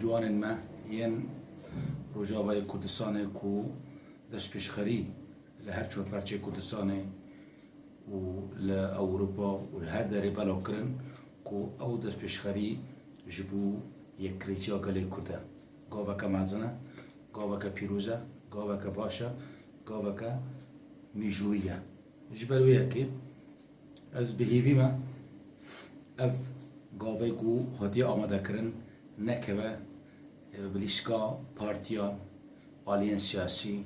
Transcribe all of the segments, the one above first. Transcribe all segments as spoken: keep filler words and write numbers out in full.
Ciwanên me yên Rojavayê Kurdistanê ku destpêşxerî li her çar perçeyê Kurdistanê û li Ewropa û li her derê belav kirin ku ew destpêşxerî ji bo yekrêtiya gelê Kurd e. Gaveke mezin e, gaveke pîroz e, gaveke baş e, gaveke mîjoyî ye. Ji ber wê yekê ez bi hêvî me ev gavê ku hatiye amadekirin nekeve, e, bi lîstika partiyan, aliyên siyasî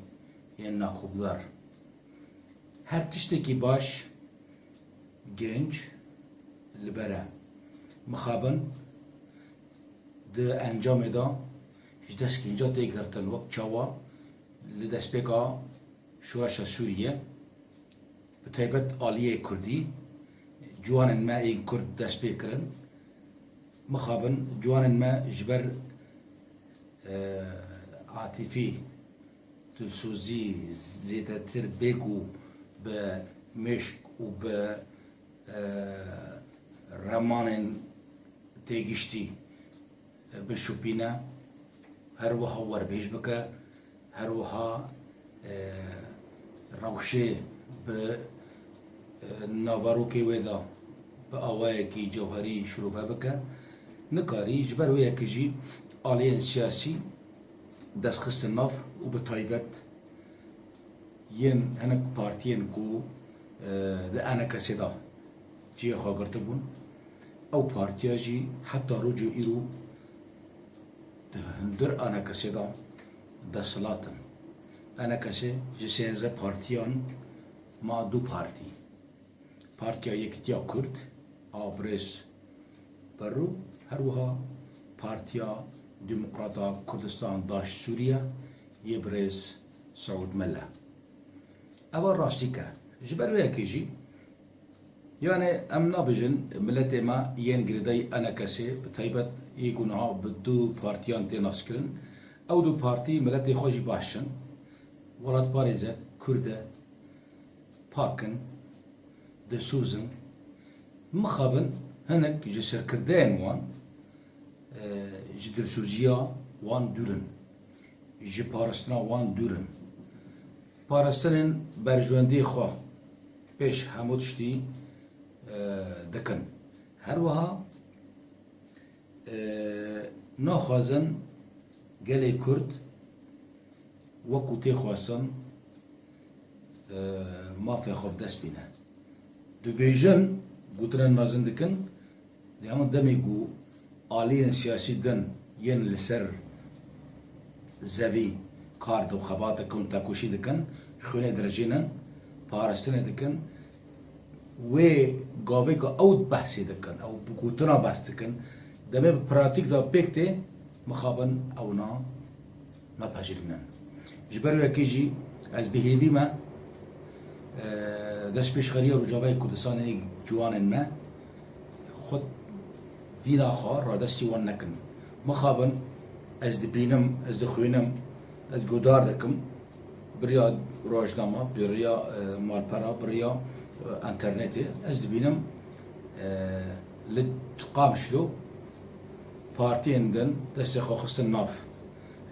yên nakokdar. Her tiştekî baş, genc li ber e. Mixabin di encamê de ji dest genca tê girtin, wek çawa li destpêka Şoreşa Sûriyê, bi taybet aliyê Kurdî, ciwanên me ên Kurd dest pê kirin. Mixabin ciwanên me ji ber, e, atîfî, dilsozî zêdetir bê ku bi mêşk û bi, e, remanên têgiştî bişopîne, her wiha werbêj bike, her wiha, e, rewşê bi, e, naverokê wê de bi awayekî cewherî şirove bike, nikarî. Ji ber wê yekê jî aliyên siyasî dest xistin nav û bi taybet yên hinek partiyên ku, e, di E N K S'ê de cihê xwe girtibûn, ew partiya jî heta roja îro di hundir E N K S'ê de desthilat in. E N K S ji sêzdeh partiyan ma du partî. Partiya Yekîtiya Kurd a birêz Berro, her wiha Partiya Demokrata Kurdistan Daş Sûriye yê birêz Seûd Mele. Eva rastîk e. Ji ber wê yekê jî, yani em nabêjin miletê me yên girêdayî E N K S'ê, bi taybet yê ku niha bi du partiyan tê naskirin. Ew du partî miletê xwe jî baş in. Welatparêz e, Kurd e, pak in, dilsoz in. Mixabin hinek ji serkirdeyên wan, e, ji dilsoziya wan dûr in. Ji parastina wan dûr in. Parastinên berjewendiyê xwe pêş hemû tiştî, e, dikin. Her wiha, e, naxwazin gelê Kurd wekû tê xwestin, e, mafê xwe bi dest bîne. Dibêjin, gotinên mezin dikin, lê hema demê ku aliyên siyasî din yên li ser zevî kar û xebat dikin, tekoşî dikin, xwînê direjînin, parastinê dikin, wê gavê ku ew behsê dikin, ew bi gotina behs dikin, demê bi pratîk de pêk tê, mixabin ewna napejirînin. Ji ber wekî jî ez bi hêvî me, e, destpêşxeriya Rojavayê Kurdistanê ciwanên me xwe vîna xwe radestî wan nekin. Mixabin ez dibînim, ez dixwînim, ez guhdar dikim. Bi riya rojnama, bi riya, e, malpera, bi riya, e, înternetê ez dibînim, e, li Qamişlo partiyên din destê xwe xistin nav.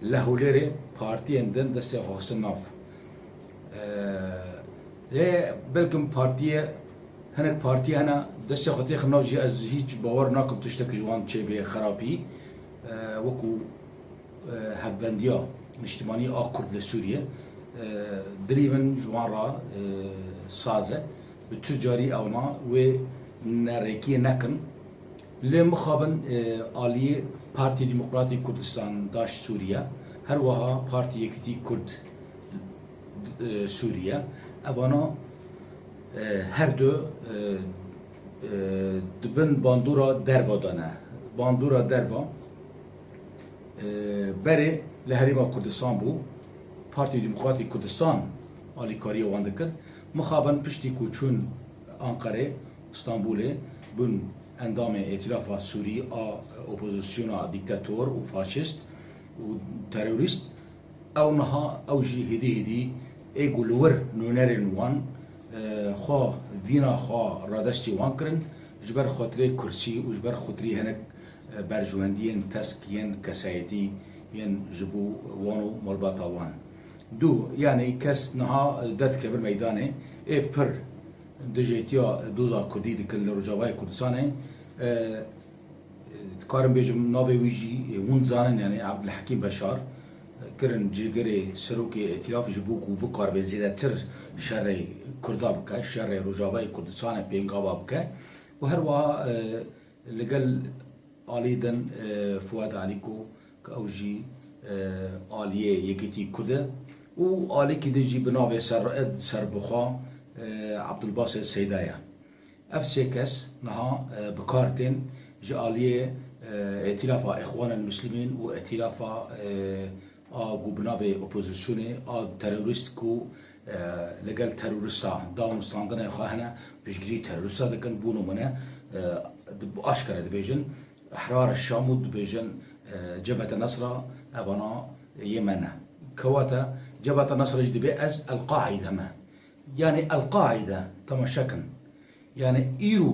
Li Hewlêrê partiyên din destê xwe xistin nav. E, lê belkim partiye, hinek partiye hene destê xwe têxin nav jî ez hîç bawer nakim tiştek ji wan çêbê xerapî. E, wekû e, hevbendiya niştimanî a Kurd li Sûriyê, e, dilî min ji wan re, e, saz e. Bi tu carî ewna wê nerêkiyê nekin. Lê mixabin, e, aliyê Partî Demokratî Kurdistan Daş Sûriye, her wiha Partî Yekîtî Kurd, e, Sûriye, evana, e, her du, e, e, di bin bandora derva de ne. Bandora derva, e, berê li Herêma Kurdistan bû. Partî Demokratîk Kurdistan alîkariya wan dikir. Mixabin piştî ku çûn Anqerê, Stenbolê, bûn endamê Îtîlafa Sûrî a opozisyona dîktator û faşîst û terorîst. Ew niha, ew jî hêdî hêdî ê ku li wir nûnerên wan, e, xwe, vîna xwe radestî wan kirin, ji ber xatirê kursî û ji ber xatirî hinek, e, berjwendiyên tesk yên kesayetî yên ji bo wan û malbata wan. Du, yanî kes niha derdikeve meydanê, ê pir dijêtiya doza kurdî dikin li Rojavayê Kurdistanê, e, dikarim bêjim navê wî jî, e, hûn dizanin, yanî Abdulhekîm Beşar, e, kirin cîgirê serokê Îtîlafê ji bo ku bikaribe zêdetir şerê Kurda bike, şerê Rojavayê Kurdistanê pêngava bike û her wiha, e, li gel alî din, e, Fuad Alîko, ke ew jî, e, aliyê Yekîtî Kurd e û alîkî din jî bi navê Ser-, Serbixwe, e, Abdulbasit Seyda ye. Ev sê kes niha, e, bi kar tên ji aliyê, e, Îtîlafa Îxwanil Muslimîn û Îtîlafa, e, a ku bi navê opozisyonê a terorîst ku, e, li gel terorîsta danûstandinê xwe hene, piştgirî terorîsta dikin, bo nimûne, e, di-, aşkere dibêjin, Ehrar Şam û dibêjin, e, Cebhete Nesra, evana yê me ne. Kewata Cebhete Nesra jî dibê ez El-Qaîde me. Yanî El-Qaîde, temaşe kin. Yanî îro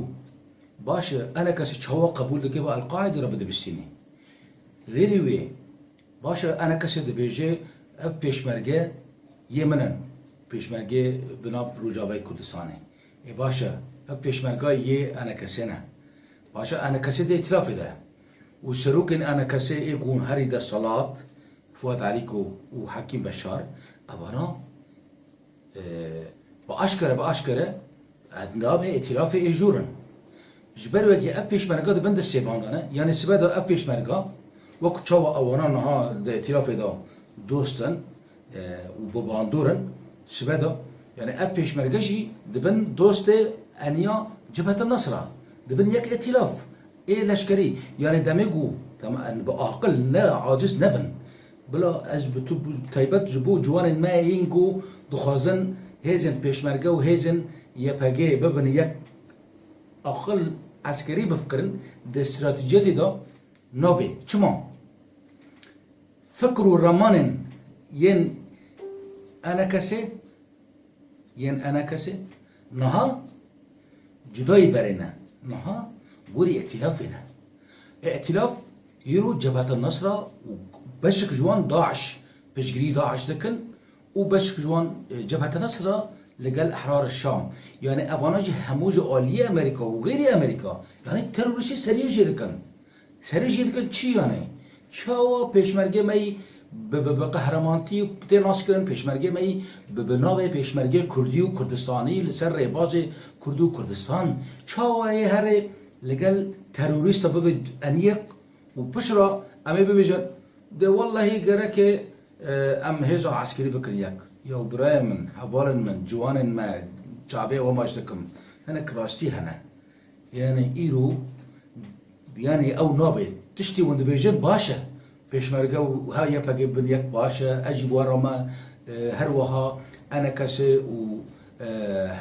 baş e, ene kesê çawa qebûl dike ve El-Qaîde re bidibistînî. Lêrî wê, baş e, ene kesê dibêje, ev pêşmerge yê min in. Pêşmerge bi nav Rojavayê Kurdistanê. Ê baş e, ev pêşmerga yê ene kesê ne. Baş e, ene kesê di Îtîlafê de. Û serokên ene kesê ê ku herî desthilat, Fuat Alîko û Hekîm Beşar, evana, e, bi aşkere, bi aşkere endamê Îtîlafê ê jûr in. Ji ber wekî ev pêşmerga di bin destê van de ne, yanî sibe de ev pêşmerga, wek çawa ewana niha di Îtîlafê de dost in, e, û bi bandor in, sibe de, yanî ev pêşmerge jî di bin dostê eniya Cebhete Nesra, di bin yek îtîlaf ê leşkerî, yanî demê ku, tamam, em bi aqil ne, aciz nebin. Bila ez bi tu, taybet ji bo ciwanên me yên ku dixwazin hêzên pêşmerge û hêzên Y P G bibin yek aqil eskerî bifikirin, di stratejiyetê de nabê. Çima? Fikr û ramanên yên enekesê, yên enekesê niha cudayî berê ne. Niha gorî îtîlafê ne. Îtîlaf îro Cebheta Nesra û beşek ji wan DAIŞ, piştgirî DAIŞ dikin û beşek ji wan, e, Cebheta Nesra li gel Ehrar Şam. Yanî evana jî hemû ji aliyê Amerîka û xêrî Amerîka, yanî terorîstî seriyê jê dikin. Serê jê dikin çi yanî? Çawa pêşmergê me yî bi, bi, bi qehremanî tê naskirin, pêşmergê me yî bi, bi navê pêşmergê Kurdî û Kurdistanî li ser rêbazê Kurd û Kurdistan? Çawa yê herê li gel terorîsta bibe eniyek û pişra em ê bibêjin, de wellehî gereke, e, em hêza eskerî bikin yek. Ya birayê min, hevalên min, ciwanên me, çavê we maç dikim. Hinek rastî hene. Yanî îro, yanî ew nabe. Tiştê hûn dibêjin baş e. Pêşmerge û ha Y P G bin yek baş e. Ez jî bi we re me, e, her wiha enekesê û, e,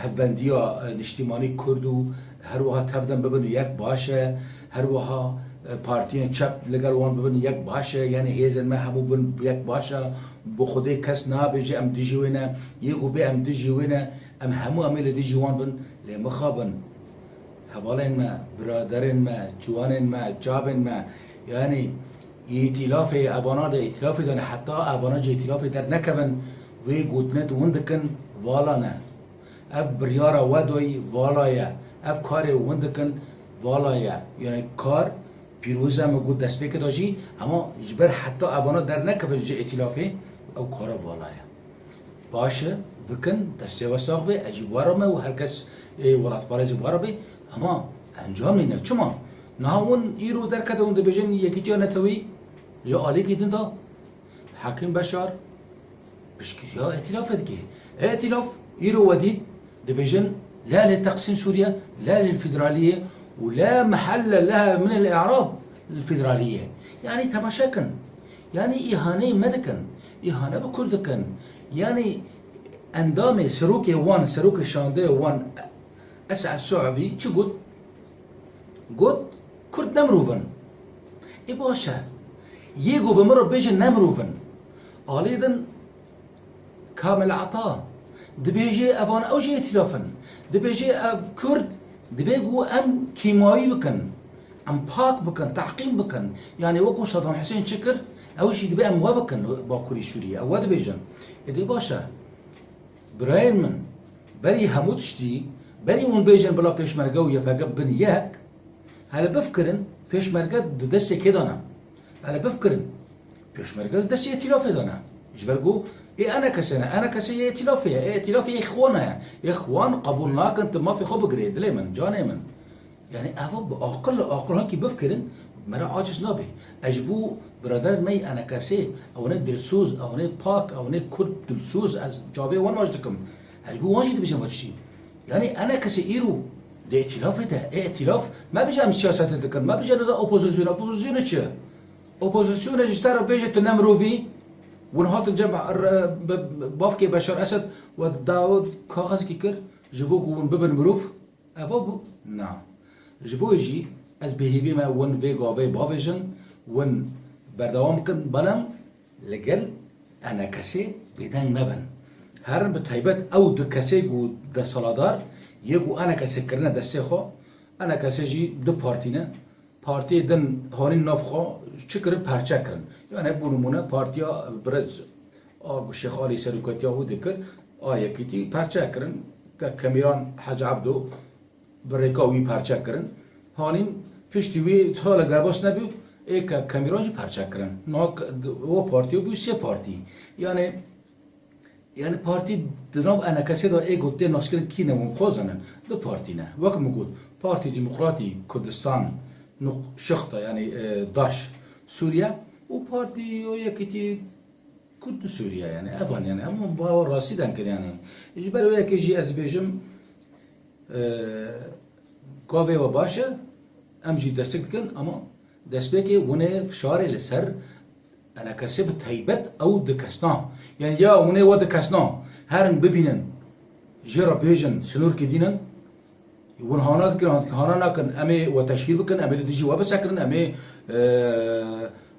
hevbendiya, e, niştîmanî Kurd û her wiha tevdem bibin yek baş e. Her wiha, e, partiyên çep li gel wan bibin yek baş e. Yanî hêzên me hemû bin yek baş e. Bi Xwedê kes nabêje em dijî wê ne. Yê ku bê em dijî wê ne. Em hemû em ê li dijî wan bin. Lê mixabin. Hevalên me, biraderên me, ciwanên me, çavên me, yanî îtîlafê, evana de îtîlafê de ne, heta evana ji îtîlafê dernekevin, wê gotinê di hûn dikin, vala ne. Ev biryara we doyî, vala ye. Ev karê hûn dikin, vala ye. Yanî kar, pîroz e, min got destpêkê de jî, hema ji ber heta evana dernekevin ji îtîlafê, ew kara vala ye. Baş e, bikin, destê we sax be, ez jî bi we re me û her kes ê welatparêz jî bi we re be, hema encam nîne. Çima? Niha hûn îro derkete hûn dibêjin Yekîtiya Netewî ji alîkî din de Hekîm Beşar piştgiriya îtîlafê dike. Îtîlaf îro we dît dibêjin la li teqsîm Sûriye, la lil federaliyê û la mehelle leha min el i'rab lil federaliyê. Yanî temaşe kin. Yanî îhaneyê me dikin. Îhane bi Kurd dikin. Yanî endamê serokê wan, serokê şandeyê wan Esad Suebî çi got? Got, Kurd ne mirov in. Ê baş e. Yê ku bi mirov bêjin ne mirov in. Alî din Kamil Ata dibêje evan ew jî îtîlaf in. Dibêje ev Kurd dibê ku em kîmayî bikin. Em pak bikin, tehqîm bikin. Yanî wekû Saddam Hussein çi kir, ew jî dibe em we bikin Bakurê Sûriyê. Ew we dibêjin. Êdî baş e. Birayên min, berî hemû tiştî, berî hûn bêjin bila Pêşmerge û Y P G bin yek, hele bifikirin, Pêşmerge di destê kê de ne? Hele bifikirin, Pêşmerge di destê Îtîlafê de ne. Ji ber ku ê E N K S ne, E N K S yê Îtîlafê ye, ê Îtîlafê yê Îxwana ye. Îxwan qebûl nakin tu mafê xwe bigirê, dilê min, canê min. Yanî ev bi aqil, aqil hankî bifikirin, me re aciz nabe. Ez ji bo biraderên me yê E N K S, ew ne dilsoz, ew ne pak, ew ne Kurd dilsoz, ez çavê wan maç dikim. Ez ji bo wan jî dibêjim vê tiştî. Yanî E N K S îro di îtîlafê de, ê îtîlaf, me bêje em siyasetê dikin, me bêje niza opozîsyona, opozîsyona çi? Opozîsyona ji te re bêje tu ne mirovî, hûn hatin cem re-, be-, bavkê Beşar Esed we dawet kaxezekî kir, ji bo ku hûn bibin mirov. Ev bû? Na. Ji bo jî ez bi hêvî me win vê gavê bavêjin, win berdewam bikin, belem li gel E N K S'ê bêdeng nebin. Herin bi taybet ew du kesê ku desthilatdar yê ku E N K S kirine destê xwe, E N K S jî du partî ne. Partiyê din hanîn nav xwe çi kirin? Perçe kirin. Yani bo nimûne partiya birêz a ku Şêx Alî serokatiya wî dikir, a yekîtî perçe kirin. Kek Kemîran Hec Ebdo bi rêka wî perçe kirin. Hanîn piştî wî tale derbas nebû, ê Kek Kemîran jî perçe kirin. Niha o partî bû sê partî. Yani, yani partî di nav E N K S'ê de ê ku tê naskirin kî ne hûn xwe zanin. Du partî ne. Wek min got, Partî Demokratî Kurdistan, Nuq-, Şixta, yani, e, DAŞ Sûriye û Partî Yekîtî Kurd di Sûriye yani, evan yani, em bawer rastî den kir yani. Ji ber wê yekê jî ez bêjim, e, gavê we baş e, em jî destek dikin, ama destpêkê winê fişarê li ser E N K S bi taybet ew dikesna. Yani ya winê we dikesna, herin bibînin, jê re bêjin, sinûrkê dînin, Hûn hana dikin, hana nakin, em ê we teşhîr bikin, em ê li dijî we bisekirin, em ê, e,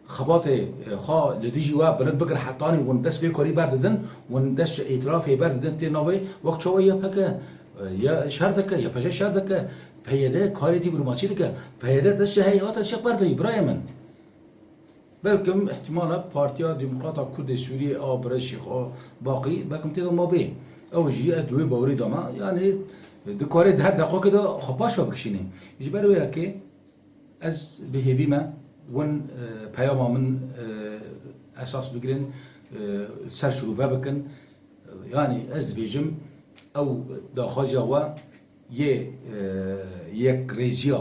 xebatê, e, xwe li dijî we bilind bikin, hetanî hûn dest vê karî berdidin, hûn dest ji îtirafê berdidin tê navê, wek çawa Y P G, e, ya şer dike, Y P G şer dike, P Y D karê dîplomasî dike, P Y D dest ji heyata şex berdayî, birayê min. Belkim, ihtimala Partiya Demokrata Kurdê Sûriyê a birêz Şêx a Baqî, belkim tê de mabê. Ew jî ez di wê bawerî de me. Yanî dikare di her deqakê de xwe paş ve bikişînê. Ji ber wê yekê ez bi hêvî me win, e, peyama min, e, esas bigirin, e, ser şirove bikin. Yanî ez dibêjim ew daxwaziya we yê, e, yekrêziya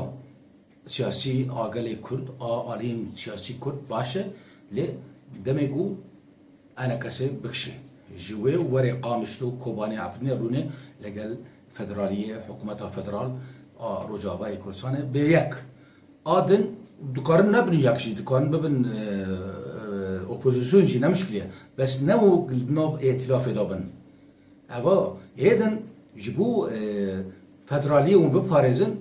siyasî a gelê Kurd, a aliyên siyasî Kurd baş e, lê demê ku E N K S bikişê. Ji wê werê Qamişlo, Kobanê, Efrînê rûnê legel federaliyê, hikûmeta federal a Rojavayê Kurdistanê bê yek. A din dikarin nebin yek jî, dikarin bibin, e, e, opozîsyon jî, ne muşkil e. Bes ne û li nav êtîlafê de bin. Eva, êdin ji bo, e, federaliyê hûn biparêzin,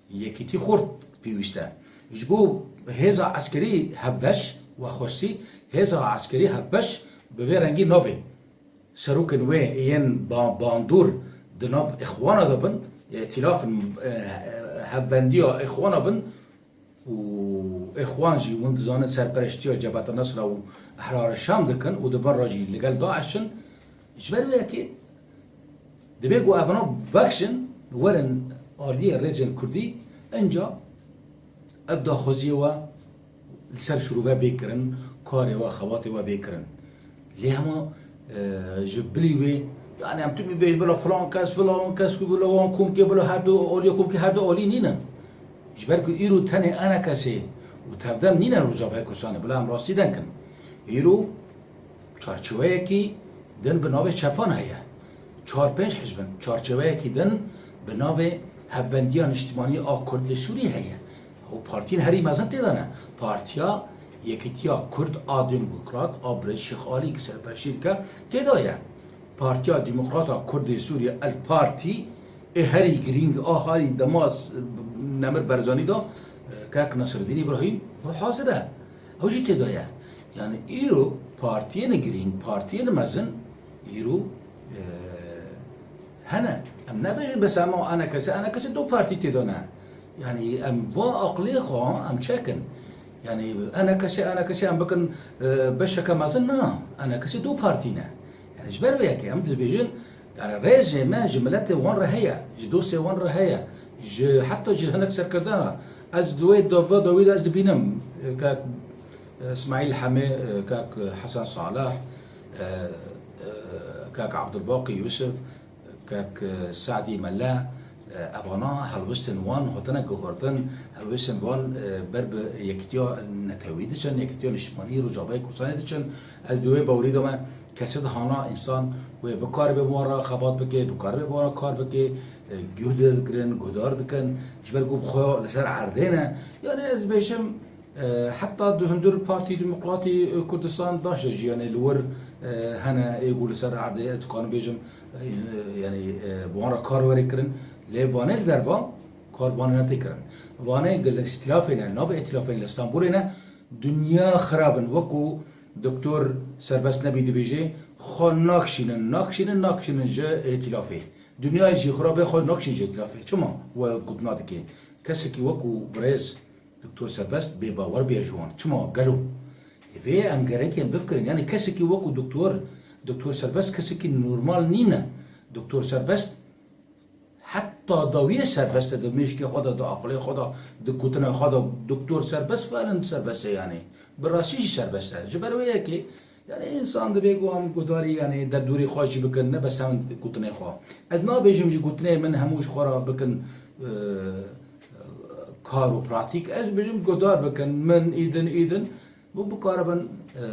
Yekîtî xurt pêwîst e. Ji bo hêza eskerî hevbeş, we xwestî, hêza eskerî hevbeş bi vê rengî nabe. Serokên wê yên ba-, bandor di nav Îxwana de bin, îtîlafin, e, e, hevbendiya Îxwana bin û Îxwan jî hûn dizanin serpereştiya Cebheta Nesra û Ehrara Şam dikin û di bin re jî li gel DAIŞ in. Ji ber wê yekê Divê ku evana vekişin, werin aliyê rêzên kurdî, inca ev daxwaziyê we li ser şirove bê kirin, karê we, xebatê we bê kirin. Lê hema, e, ji bilî wê, yani em timî bêjin bila filan kes, filan kes ku bila wan komkê, bila her du aliyê komkê her du alî nînin. Ji ber ku îro tenê E N K S'ê û tevdem nîne Rojavayê Kurdistanê, bila em rastî denkin. Îro Çarçeweyekî din bi navê çepan heye. Çar pênc hizb in. Çarçeweyekî din bi navê Hevbendiya Niştimanî a Kurd li Sûrî heye. Ew partiyên herî mezin tê de ne. Partiya Yekîtiya Kurd a Demokrat a Birêz Şêx Alî ki serpereştî dike tê de ye. Partiya Demokrat a Kurdê Sûrî, El Partî, ê herî girîng a herî dema s-, Nemir Barzanî de, e, kek Nasreddîn Îbrahîm, ew hazir e. Ew jî tê de ye. Yani îro partiyên girîng, partiyên mezin îro, e, hene. Em nebêjin bes ema E N K S, E N K S du partî tê de ne. Yanî em va aqilê xwe em çekin. Yanî enekesê, enekesê em bikin, e, beşeke mezin na. Enekesê du partî ne. Yanî ji ber vê yekê em dibêjin, yanî rêzê me ji miletê wan re heye, ji dostê wan re heye, ji heta ji hinek serkirdan re. Ez di wê dava dawî de ez dibînim, e, kak, e, Îsmaîl Hemê, e, kak Hesen Salih, e, e, kak Abdulbaqî Yusuf, Kek, e, Sadî Mele, e, evana helwestên wan hatine guhertin, helwestên wan, e, ber bi yekîtiya netewî diçin, yekîtiya niştimanî Rojavayê Kurdistanê diçin. Ez di wê bawerî de me, kesê dihana însan wê bikaribe bi wan re xebat bike, bikaribe bi wan re kar bike, e, guh digirin, guhdar dikin, ji ber ku bi xwe li ser erdê ne. Yanî ez dibêjim, E, heta di hundir Partî Demokratî, e, Kurdistan daş de jî, yanî li wir, e, hene ê ku li ser erdê ez dikarim bêjim, e, yanî, e, bi wan re kar were kirin. Lê vanê li derva kar bi wan re tê kirin. Vanê li îtîlafê ne, nav îtîlafê ne, li Stenbolê ne, dinya xirab in. Wekû Doktor Serbest Nebî dibêje, xwe nakşînin, nakşînin, nakşînin ji îtîlafê. Dinyayê jî xirab e, xwe nakşîn ji îtîlafê. Çima we gotina dike? Kesekî wekû birêz Doktor Serbest bêbawer bûye ji wan. Çima? Gelo? Vê em gerekê em bifikirin. Yanî kesekî wekû doktor, Doktor Serbest kesekî normal nîne. Doktor Serbest heta dawiyê serbest e, di mêşkê xwe de, di aqilê xwe de, di gotinê xwe de. Doktor Serbest fiilen serbest e yanî. Bi rastî jî serbest e. Ji ber wê yekê Yanî însan divê ku em guhdarî, yanî derdorî xwe jî bikin, ne bes em gotinê xwe. Ez nabêjim jî gotinê min hemû ji xwe re bikin, e, kar û pratîk. Ez dibêjim guhdar bikin, min, îdin, îdin, bo bikaribin, e,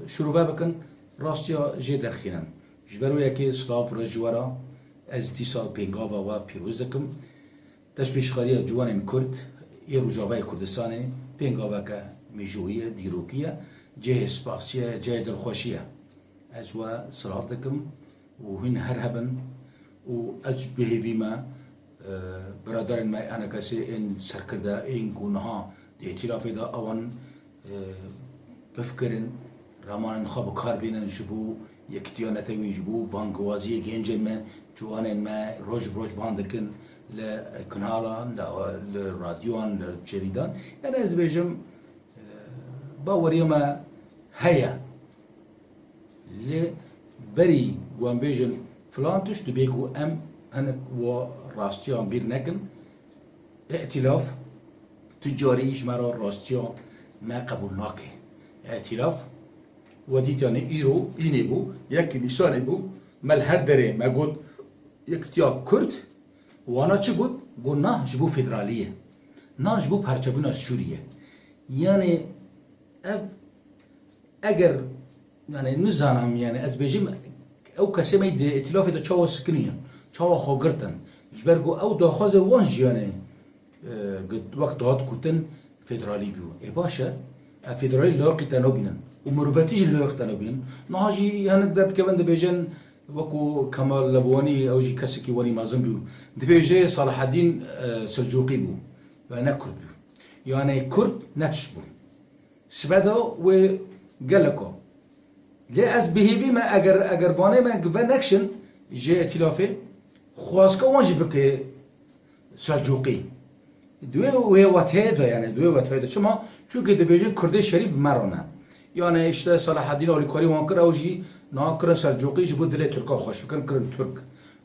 şirove bikin, rastiya jê derxînin. Ji ber wê yekê silav re ji we re, ez dîsa pêngava we pîroz dikim. Pêşmergeyê Ciwanên Kurd yê Rojavayê Kurdistanê pêngaveke mêjoyî ye, dîrokî ye, cihê spasî ye, cihê dilxweşî ye. Ez we silav dikim û hûn her hebin û ez ji bihêvî me, e, biraderên me enekesê ên serkirde, ên ku niha di îtîlafê de ewan, e, bifikirin, ramanên xwe bi kar bînin ji bo yekîtiya netewî, ji bo bangwaziyê gencên me, ciwanên me roj bi roj bang dikin li kanalan, li, li radyoyan, li cerîdan. Yanî ez dibêjim, e, baweriya me heye. Lê berî ku em bêjin filan tişt, dibê ku em hinek wa rastiyan bîr nekin. Îtîlaf tu carî ji me re rastiya me qebûl nake. Îtîlaf we dît, yanî îro, hînê bû, yekî nîsanê bû, me li her derê me got, yekîtiya Kurd, wana çi got? Got, na ji bo federalî ye. Na ji bo parçebûna Sûriyê. Yanî ev Eger, yanî nizanim, yanî ez bêjim, ew kesê me di îtîlafê de çawa sikiniyan, çawa xwe girtin. Ji ber ku ew daxwazê wan jî, yanî, e, wek dihat gotin federalî bû. Ê baş e, ev federalî lawqî te nabînin. Û mirovetî jî lawqî te nabînin. Niha jî hinek derdikevin dibêjin, wekû Kemal Lebwanî, ew jî kesekî wanî mezin bû. Dibêje Salahedîn, e, Selcûqî bû. Yanî ne Kurd bû. Yanî Kurd ne tişt bû. Sibe de wê gelek o. Lê ez bi hêvî me, eger, eger vanê me venekşin ji îtîlafê, xwazka wan jî bike Selcûqî. Di wê, wê weteyê de, yanî di wê weteyê de. Çima? Çunke dibêjin Kurdê şerîf me re ne. Yanî işte Selahedîn alîkarî wan kir, ew jî niha kirin Selcûqî, ji bo dilê Tirka xweş bikin, kirin Tirk.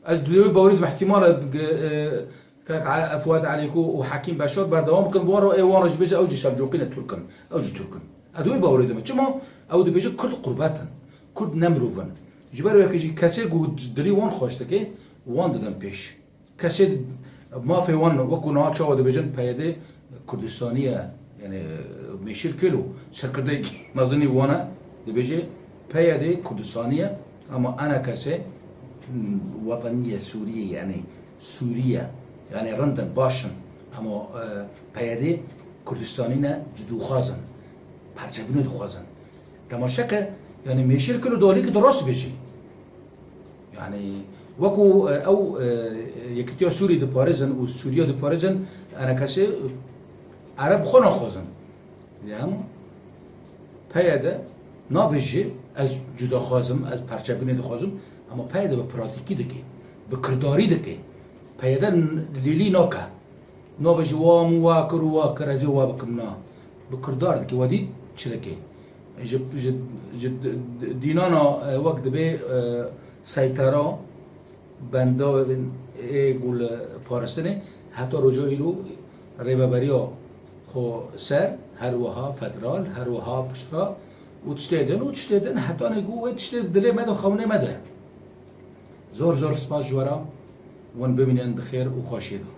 Ez di wê bawerî de ihtimal e, Kak E-, Fuad Alîko û Hekîm Beşar berdewam bikin, bi wan re, ê wan re jî bêje, ew jî Selcûqî ne, Tirk in. Ew jî Tirk in. Ez wê bawerê de me. Çima? Ew dibêje Kurd qurbet in. Kurd ne mirov in. Ji ber wê yekê jî kesê ku dilî wan xweş dike, wan didin pêş. Kesê mafê wan, wekû niha çawa dibêjin, P Y D Kurdistanî ye. Yanî Mêşîr Kelo, serkirdeyekî mezinî wan e, dibêje, P Y D Kurdistanî ye, ama enekesê, hmm, wetenî ye, Sûrî ye, yanî Sûrî ye. Yanî rind in, baş in. Ama, e, P Y D Kurdistanî ne, cudûxwaz in. Parçebûnê dixwazin. Temaşe ke, yanî Mêşîr Kelo di alîkî de rast dibêje. Yanî wekû, e, ew, e, Yekîtiya Sûrî diparêzin û Sûriya diparêzin, enekesê Ereb xwe naxwazin. Lê hema P Y D nabêje ez cudaxwaz im, ez parçebûnê dixwazim, ama P Y D bi pratîkî dike, bi kirdarî dike. P Y D n-, lîlî nake. Nabêje wa min wa kir û wa kir, ez ê wa bikim, na. Bi kirdar dikî, we dît çi dikê. Ji, ji, ji d-, d-, dînana, e, wek dibê, e, seytera benda ê ku li paristinê heta roja îro rêveberiya xwe ser, her wiha federal, her wiha piştre û tiştê din û tiştê din, hetanê ku wê tiştê dilê me de, xewnê me de. Zor zor spas ji we re, hûn bimînin bi xêr û xweşiyê de.